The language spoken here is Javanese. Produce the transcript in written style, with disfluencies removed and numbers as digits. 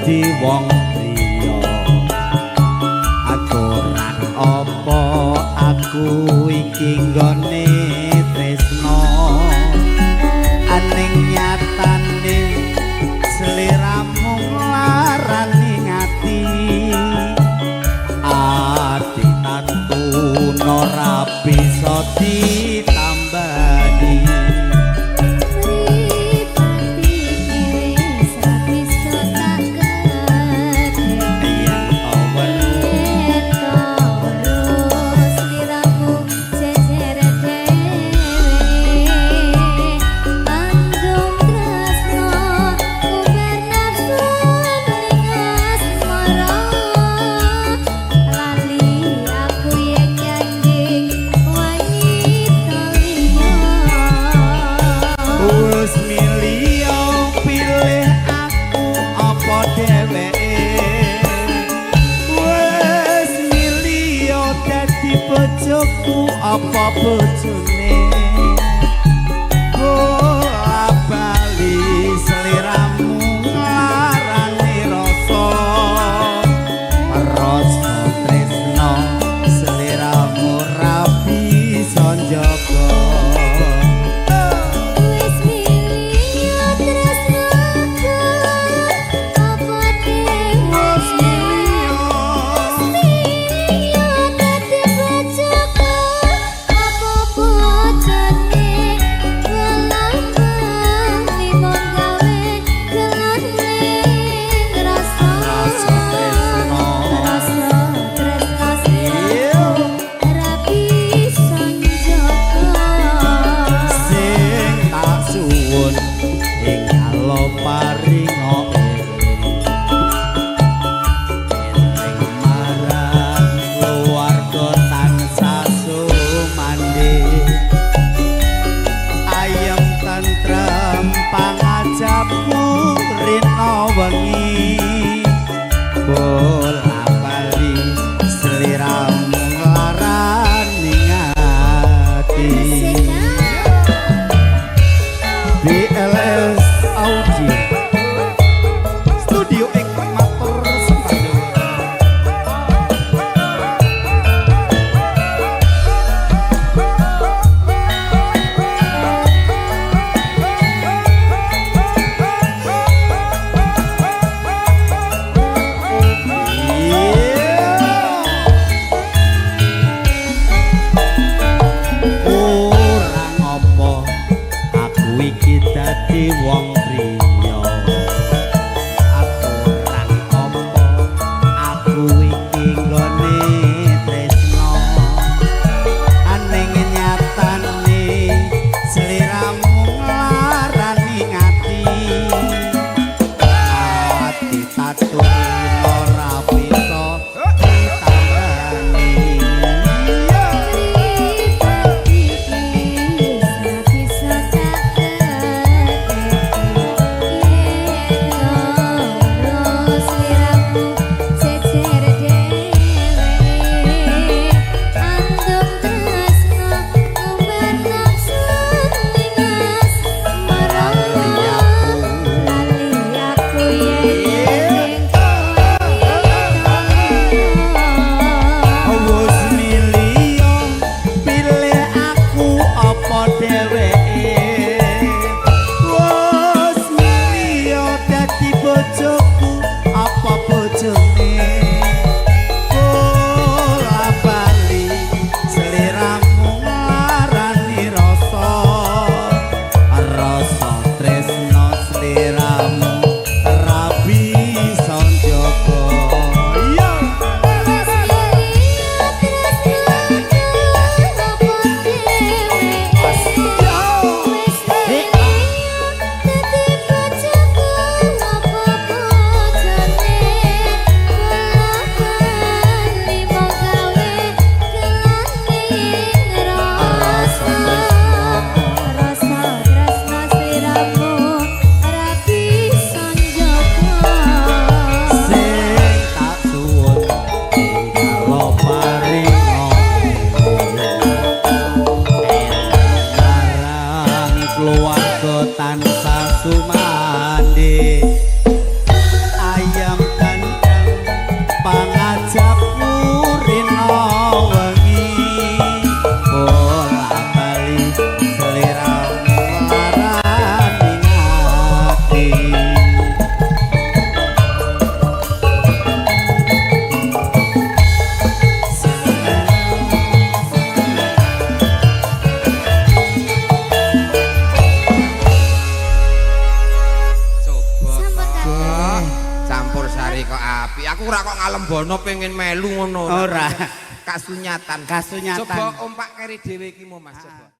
dadi wong liya. Aturan apa aku iki nggone tresno, aning nyatane sliramu nglarani ati. Ati tantu ora bisa ditambani. Mripate wis ra bisa tak kedhek. Yen to weruh, Yen to weruh sliramu jejer dhewe. Andum tresno umbar nafsu ning asmara. Lali aku yen nyanding wanita liya. Wis milio pilih aku apa dheweke. Wis milio dadi bojoku apa bojone. Bola bali sliramu nglarani rasa. Rasa tresno sliramu ra bisa njaga. Wis milio tresnaku apa dhewe. Wis milio dadi bojoku apa bojone. Bola Dasare kok apik. Aku ora kok ngalembono pengen melu ngono. Ora. Kasunyatan. Kasunyatan. Coba ompak keri dhewe iki mo Mas, coba.